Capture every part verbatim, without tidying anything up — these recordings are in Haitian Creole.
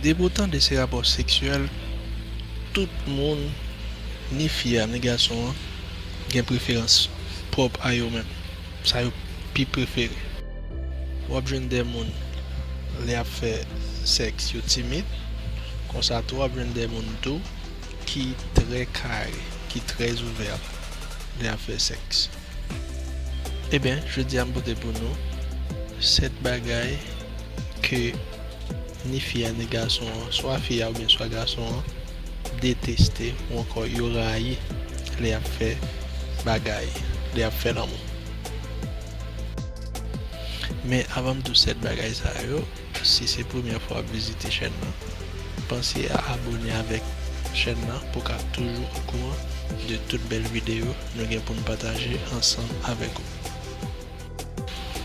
Depi w tande se rapò seksyèl, tout moun, ni fi a, ni gason an, gen preferans pwòp a yo menm. Sa yo pi prefere. W ap jwenn de moun, lè y ap fè sèks, yo timid. Konsa tou, w ap jwenn de moun tou ki trè kare, ki trè ouvè lè y ap fè sèks. Ebyen, jodi a m pote pou nou sèt bagay ke ni fi a ni gason an, swa fi a oubyen swa gason an, deteste ou ankò yo rayi lè y ap fè bagay, lè y ap fè lanmou. Men avan m di w sèt bagay sa yo, si se premyè fwa w ap vizite chèn nan, panse a abone avèk chèn nan pou w ka toujou okouran de tout bèl videyo nou gen pou n pataje ansanm avèk ou.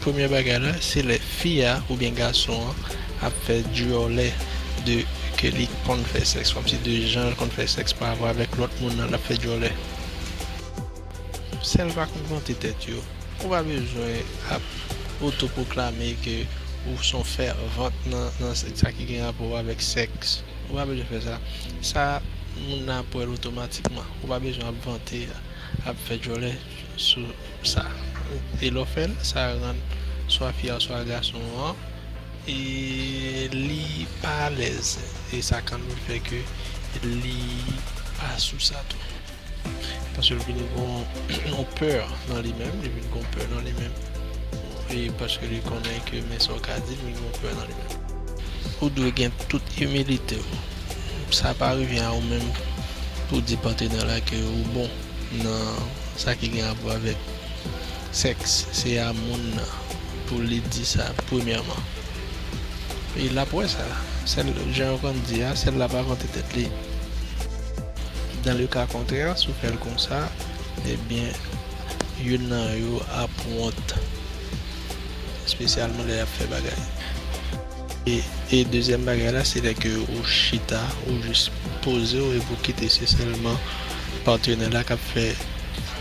Premye bagay la, se lè fi a oubyen gason an ap fè djòlè de ke li konn fè sèks, kòmsi de jan l konn fè sèks pa rapò avèk lòt moun nan, l ap fè djòlè. Sèl pa konn vante tèt yo. Ou pa bezwen ap otopwoklame ke ou se yon fèvant nan, nan sa ki gen rapò avèk sèks. Ou pa bezwen fè sa. Sa, moun nan ap wè l otomatikman. Ou pa bezwen ap vante, ap fè djòlè sou sa. E lè w fè l, sa rann swa fi a swa gason an, e li pa alèz. E sa kanmenm fè ke li pa sou sa tou. Paske l vin gon yon pè nan li menm, li vin gon pè nan li menm. E paske li konnen ke men sa w ka di, li vin gon pè nan li menm. Ou dwe gen tout imilite w. Sa pa revyen a ou menm pou di patnè la ke ou bon nan sa ki gen rapò avèk sèks. Se a moun nan pou li di sa premyèman. E l ap wè sa. Sèl jan yo konn di a, sèl la pa vante tèt li. Dans le cas contraire, si w fè l konsa, ebyen, youn nan yo ap wont, espesyalman lè y ap fè bagay. E, e dezyèm bagay la, se lè ke ou chita, ou jis poze w epi w kite se sèlman patnè la k ap fè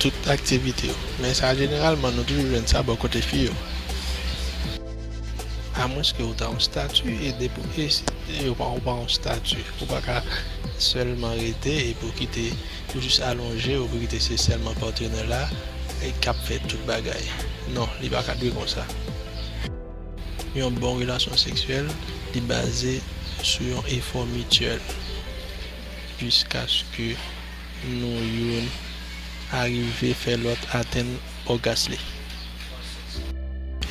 tout aktivite yo. Men sa, jeneralman, nou toujou jwenn sa bò kote fi yo. Amwenske ou ta yon estati, e depi, e si, e ou pa, ou pa yon estati, ou pa ka sèlman rete epi w kite, ou jis alonje, ou kite se sèlman patnè la, e k ap fè tout bagay. Non, li pa ka dwe konsa. Yon bon relasyon seksyèl, li baze sou yon efò mityèl, jiskaske nou youn arive fè lòt atenn ògas li.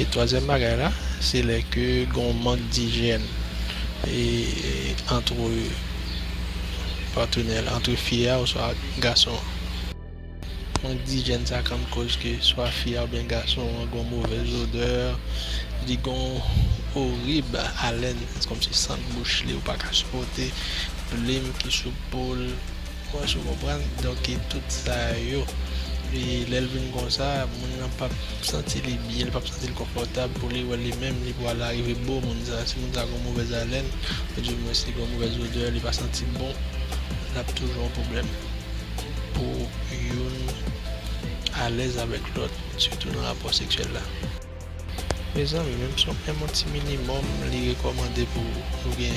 E twazyèm bagay la, se lè ke gon mank dijyèn, e, antre patnè la, antre fi a oswa gason an. Mank dijyèn sa konn koz ke swa fi a oubyen gason an gon movèz odè, li gon orib alèn, kòmsi sant bouch li ou pa ka sipòte, plim ki sou po l, ou wè, si w konprann. Donk, e tout sa yo, e lè l vin konsa, moun nan p ap santi li byen, li p ap santi l konfòtab pou li wè li menm, li pral arive bo moun sa. Si moun sa gon movèz alèn, oudimwens li gon movèz odè, li pa santi l bon, l ap toujou yon pwoblèm pou youn alèz avèk lòt, sitou nan rapò seksyèl la. Mezanmi, menm si w menm yon ti minimòm, li rekòmande pou ou gen,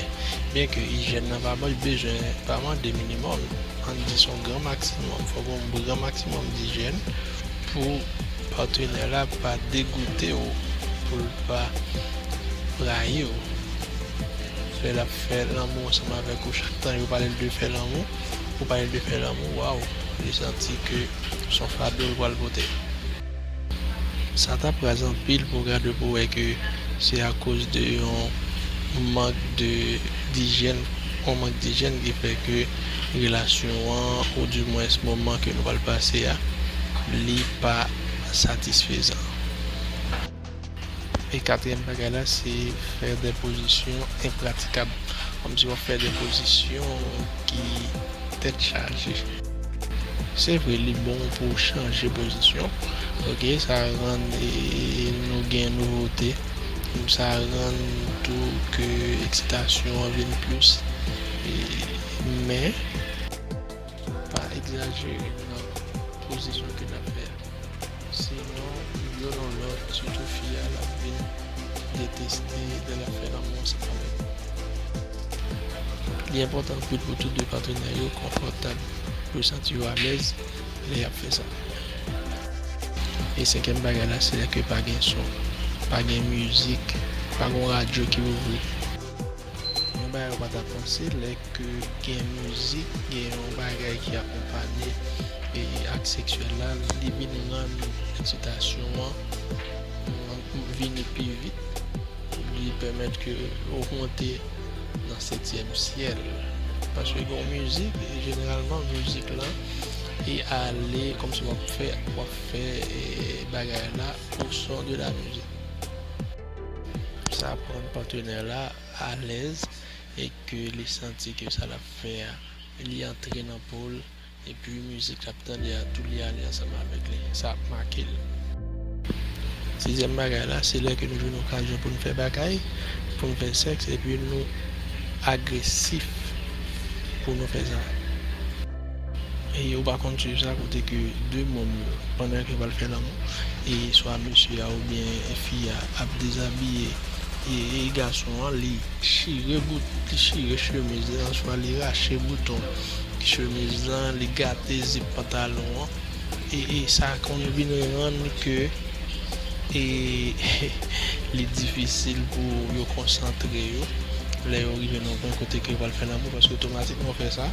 byenke ijyèn nan pa bon, li bezwen pa mande minimòm, ann di se yon gran maksimòm, fòk gen yon gran maksimòm dijyèn pou patnè la pa degoute w, pou l pa rayi w. Lè l ap fè lanmou ansanm avèk ou, chak tan yo pale l de fè lanmou, ou pale l de fè lanmou, waw, li santi ke se yon fado l pral pote. Sa t ap raz anpil pou w gade pou w wè ke se akoz de yon mank de, dijyèn, yon mank dijyèn ki fè ke relasyon an, oudimwens moman ke nou pral pase a, li pa satisfezan. E katriyèm bagay la, se fè de pozisyon enpratikab. Kòmsi w ap fè de pozisyon ki tèt chaje. Se vre, li bon pou w chanje pozisyon. Oke, sa rann, e, nou gen nouvote. Sa rann tou ke eksitasyon an vin plis. E, men, pa egzajere nan pozisyon ke n ap fè a. Sinon, youn ou lòt, sitou fi a, l ap vin deteste lè l ap fè lanmou ansanm avèk ou. Li enpòtan anpil pou tou de patnè yo konfòtab, pou yo santi yo alèz lè y ap fè sa. E senkyèm bagay la, se lè ke pa gen son, pa gen mizik, pa gen radyo ki ouvri. Yon bagay ou pa ta panse, lè ke gen mizik, gen yon bagay ki akonpanye e ak seksyèl la, li vin rann eksitasyon an vini pi vit. Li pèmèt ke ou monte nan setyèm syèl. Paske gen yon mizik, e jeneralman mizik lan, e ale kòmsi w ap fè, w ap fè e bagay la au son de la musique. Sa pran patnè la alèz e ke li santi ke sa l ap fè a, li antre nan po l, epi mizik l ap tande a tou, li ale ansanm avèk li. Sa ap make l. Sizyèm bagay la, se lè ke nou jwenn okazyon pou n fè bagay, pou n fè sèks, epi nou agresif pou nou fè sa. E ou pa konn swiv sa kote ke de moun yo, pandan ke yo pral fè lanmou, e swa mesye a oubyen fi a ap dezabiye e, e gason an, li chire bout, li chire chemiz lan, swa li rache bouton chemiz lan, li gate zip pantalon an. E, e sa konn vin rann ke e li difisil pou yo konsantre yo lè yo rive nan yon pwen kote ke yo pral fè lanmou, paske otomatikman w fè sa,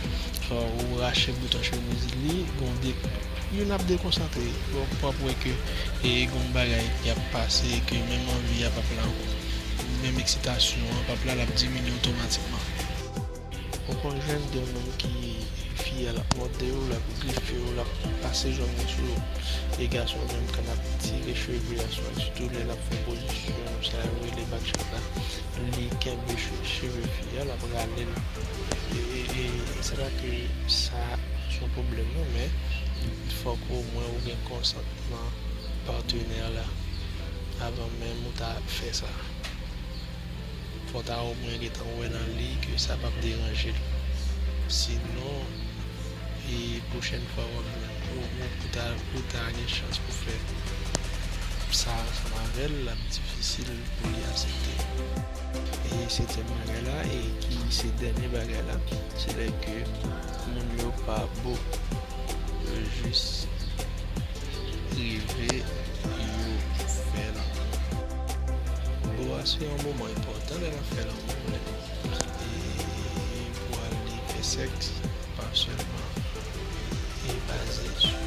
swa ou rache bouton chemiz li, gon de, youn ap dekonsantre, bon, w ap wè ke e gon bagay ki ap pase, ke menm anvi a p ap la ankò, menm eksitasyon an p ap la, l ap diminye otomatikman. Ou konn jwenn de moun ki, fi a l ap mòde w, l ap grife w, l ap pase zong li sou ou. E gason menm, kan l ap tire cheve a sou, sitou lè l ap fè pozisyon sa yo rele back shot la, li kenbe che-, cheve fi a, l ap rale l. E, e, e se pa ke sa se yon pwoblèm non, men fòk omwen ou gen konsantman patnè la avan menm ou ta fè sa. Fò w ta omwen gentan wè nan li ke sa p ap deranje l. Sinon, e pwochèn fwa w ap jwenn, ou, ou, ou ta, ou ta gen chans pou fè sa ansanm avè l, l ap difisil pou li aksepte. E setyèm bagay la, e ki se dènye bagay la, se lè ke moun yo pa bo, yo jis rive, yo fè lanmou. Bo a se yon moman enpòtan lè n ap fè lanmou, lè e pou ale fè sèks, pa sèlman e baze sou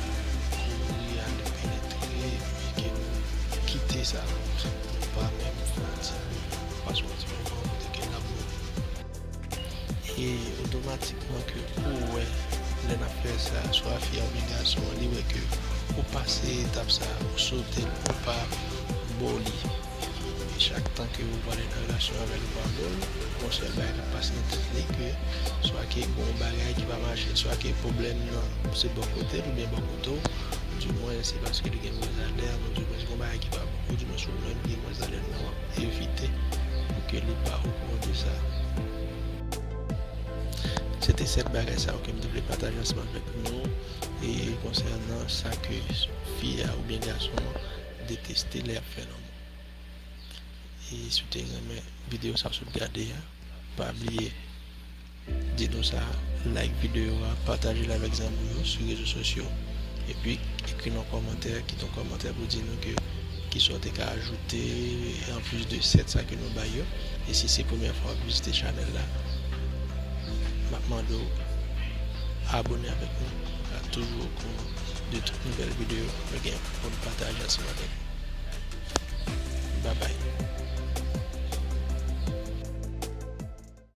kouri ale penetre, epi ke nou kite sa, nou pa menm fè yon ti bo, pase yon ti moman kote ke n ap bo. E otomatikman ke ou wè, lè n ap fè sa, swa fi a oubyen gason an, li wè ke ou pase etap sa, ou sote l, ou pa bo li. E chak tan ke ou pale nan relasyon avè l, ou pa bo l, gon sèl bagay k ap pase nan tèt li, ke swa ke gon bagay ki pa mache, swa ke pwoblèm nan se bò kote l oubyen bò kote w, di mwen se paske li gen move zalè, ou di mwen se gon bagay ki pa bon, ou di mwen si w menm gen move zalè nan w ap evite pou ke li pa okouran de sa. Se te sèt bagay sa yo ke m te vle pataje ansanm avèk nou, e konsènan sa ke fi a oubyen gason an deteste lè y ap fè lanmou. E si w te renmen videyo sa w sot gade a, pa bliye di nou sa, like videyo a, pataje l avèk zanmi w yo sou rezo sosyo, epi ekri nan kòmantè, kite yon kòmantè pou di nou ke kisa w te ka ajoute anplis de sèt sa ke nou bay yo. E si se premyè fwa w ap vizite chanèl la, m ap mande w abone avèk nou pou w ka toujou okouran de tout nouvèl videyo nou gen pou n pataje ansanm avèk ou. Babay.